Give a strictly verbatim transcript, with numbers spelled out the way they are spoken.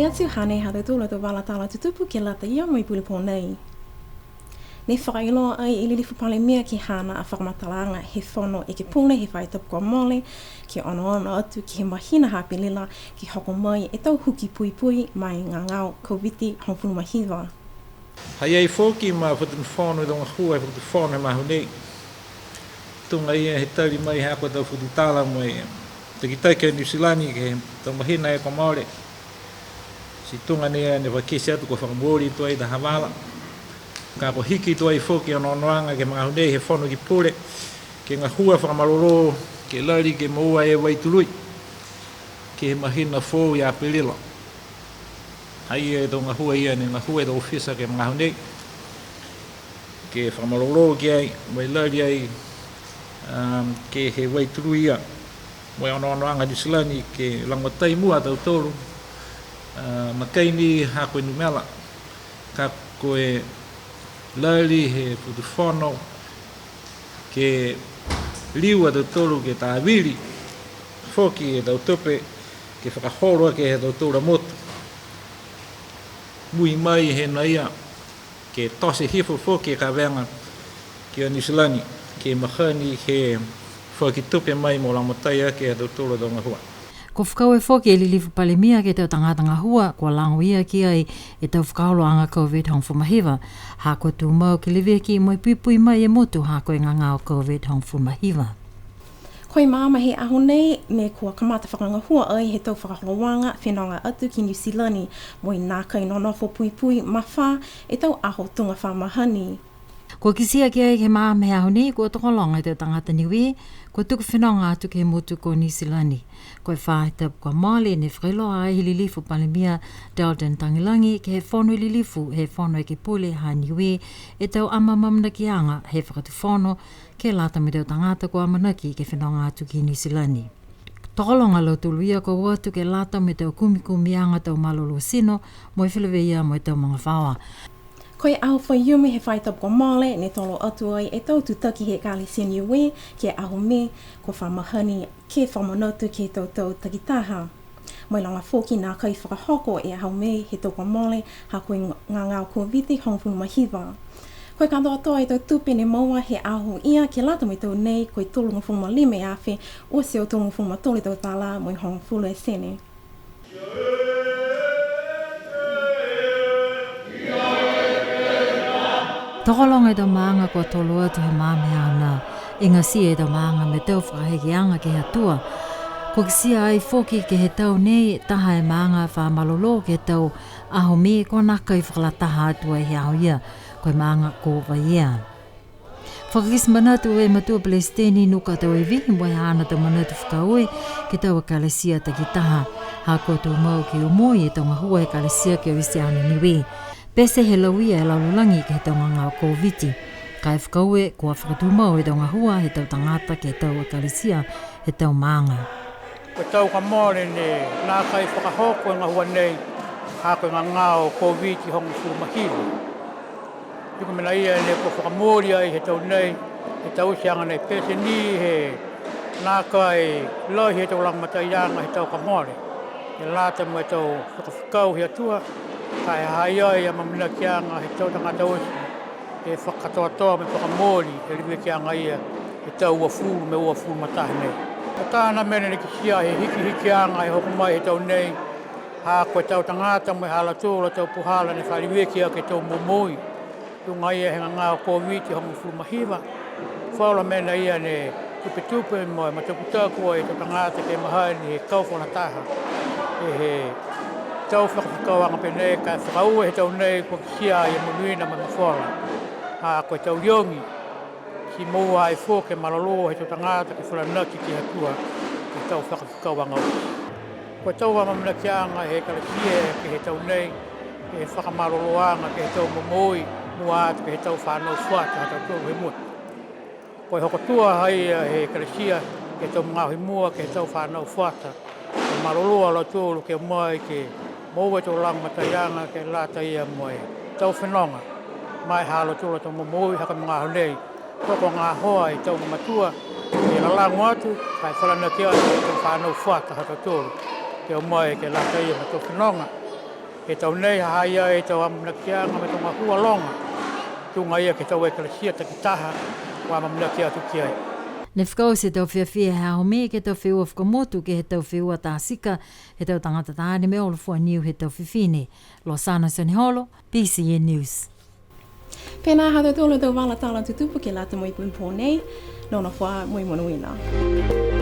Atu hanei ha tautolu a tau vala tala tutupu ke lata ia mo e pule pō nei. Ne fakailoa ai e Lilifu Palemia ke he haana a fakamatalaaga he Fono Ekepule he faahi tapu kua mole, ke onoono atu ke he mahina ha Apelila ke hoko mai e tau huki puipui ma e gagao Koviti hogofulu ma hiva. Ha i ai foki ma Fakatufono e tau gahua he Fakatufono he magaaho nei. Tuga ia he tali mai ha ko e tau fakatutala mo e takitaki a Niu Silani ke he tau mahina e kua mole. Ti tuga nei ne fakakite atu kua fakamooli tuai taha vala. Ka kua hiki tuai foki e onoonoaga ke he magaaho nei he Fono Ekepule, ke gahua fakamalolō, ke lali ke moua e Vaitului ke he mahina foou ia Apelila. Ha i ai e tau gahua ia ne gahua e tau ofisa ke he magaaho nei, ke fakamalolō ki ai, mo e lali ai, um, ke he Vaitului ia, mo e onoonoaga Niu Silani ke lagomatai mua a tautolu, uh, nakai ni ha ko e numela, ka ko e lali he Fakatufono ke liu a tautolu ke tāvili foki e tau tupe ke fakaholo aki he tautolu a motu. Mui mai he nā ia ke tote hifo foki e kavega ki a Niu Silani, ke mahani he fakatupe mai mo lagomatai aki e tautolu a tau gahua. Kua fakaaue foki e Lilifu Palemia ke he tau tagata gahua kua lago ia ki ai e tau fakaholoaga Koviti hogofulu ma hiva, ha kua tumau ke leveki mo e puipui mai e motu ha ko e gagao Koviti hogofulu ma hiva. Ko e maama he aho nei, ne kua kamata fakagahua ai he tau fakaholoaga fenoga atu ki Niu Silani, mo e nākai nonofo puipui mafā e tau aho tuga fā mahani. Kua kitia ki ai ke he maama he aho nei, kua tokologa e tau tagata Niue kua tuku fenoga atu ke he motu ko Niu Silani. Ko e faahi tapu kua mole ne fakailoa ai he Lilifu Palemia Dalton Tagelagi ke he Fono Lilifu he Fono Ekepule ha Niue e tau amaamanakiaga he Fakatufono ke lata mo e tau tagata kua amanaki ke fenoga atu ki Niu Silani. Tokologa a lautolu ia kua o atu ke lata mo e tau kumikumiaga tau malolō tino mo e feleveia mo e tau magafaoa. Ko e aho Faiumu he faahi tapu kua mole, ne tolo atu ai e tau tutaki he Ekalesia Niue ke he aho Mē kua fā mahani ke fakamanatu ke he tau tau takitaha. Mo e loga foki nākai fakahoko e aho Mē he tau kua mole, ha ko e gagao Koviti hogofulu ma hiva. Ko e katoatoa e tau tupe ne moua he aho ia ke lata mo e tau nei, ko e tolugofulu ma lima e afe, ua e teau tolugofulu ma tolu e tau tālā, mo e hogofulu e sene. Tokologa e tau maaga kua tolo atu he maama he aho nā, igatia e tau maaga mo e tau fakahekeaga ke he Atua. Kua kitia ai foki ke he tau nei, taha e maaga fa malolō ke he tau aho Mē kua nākai fakalataha atu ai he aho ia, ko e maaga ko Vaiea. Fakakite manatu e Matua Pelesiteni Nuka Tauevihi mo e haana tau manatu fakaaue ke he tau ekalesia takitaha. Ha kua tumau ke omoi e tau gahua ekalesia Kerisiano Niue. Pete he lauia e lalolagi ke he tau gagao Koviti. Ka e fakaaue kua fakatumau e tau gahua he tau tagata ke he tau ekalesia he tau maaga. Ko e tau kua mole ne nākai fakahoko e gahua nei, ha ko e gagao Koviti hogofulu ma hiva. Ti ko e mena ia ne kua fakamooli ai he tau nei, he tauteaga nei, pete ni he nākai lahi he tau lagomataiaga he tau kua mole. Ke lata mo e tau fakafekau he Atua, ka e ha ha i ai e amaamanakiaga he tau tagata oti, ke fakakatoatoa mo e fakamooli e levekiaga ia he tau uafulu mo e uafulu ma taha nei. Ko e taha a mena ne kitia he hikihikiaga he hoko mai he tau nei, ha ko e tau tagata mo e ha lautolu a tau puhala ne fa leveki aki e tau momoui. Tuga ia he gagao Koviti hogofulu ma hiva. Falu a mena ia ne tupetupe mo e matakutaku ai e tau tagata ke mahani he kau fakalataha. He, he tau fakafekauaga pehē nei, ka e fakaaue he tau nei kua kitia ai e monuina mo e mafola. Ha ko e tau liogi, ti moua ai foki e malolō he tau tagata ke falanaki ke he Atua, ke he tau fakafekauaga oti. Ko e tau amaamanakiaga he ekalesia ke he tau nei, e fakamalolōaga ke he tau momoui, mua atu ke he tau fanau fuata ha tautolu he motu. Ko e hoko atu ai he ekalesia ke he tau magaaho i mua ke he tau fanau fuata. Ke malolō a lautolu ke o mai ke moua e tau lagomataiaga ke lata ia mo e tau fenoga ma e ha lautolu a tau momoui ha ko e magaaho nei. Ko e kua gahoa e tau mamatua ke lalago atu, ka e falanaki atu e tau fanau fuata ha tautolu ke o mai ke lata ia mo e tau fenoga. He tau nei, ha ha i ai e tau amanakiaga mo e tau gahua loga, tuga ia ke he tau ekalesia takitaha, kua amanaki atu ki ai. Ne fakaoti e tau fiafia he aho Mē ke he tau feua fakamotu ke he tau feua tā tika he tau tagata taane mo e holofoa niu he tau fifine. Losana Sioneholo, B C N News. Pehē nā ha tautolu a tau vala tala tutupu ke lata mo e pō nei, nonofo ā mo e monuina.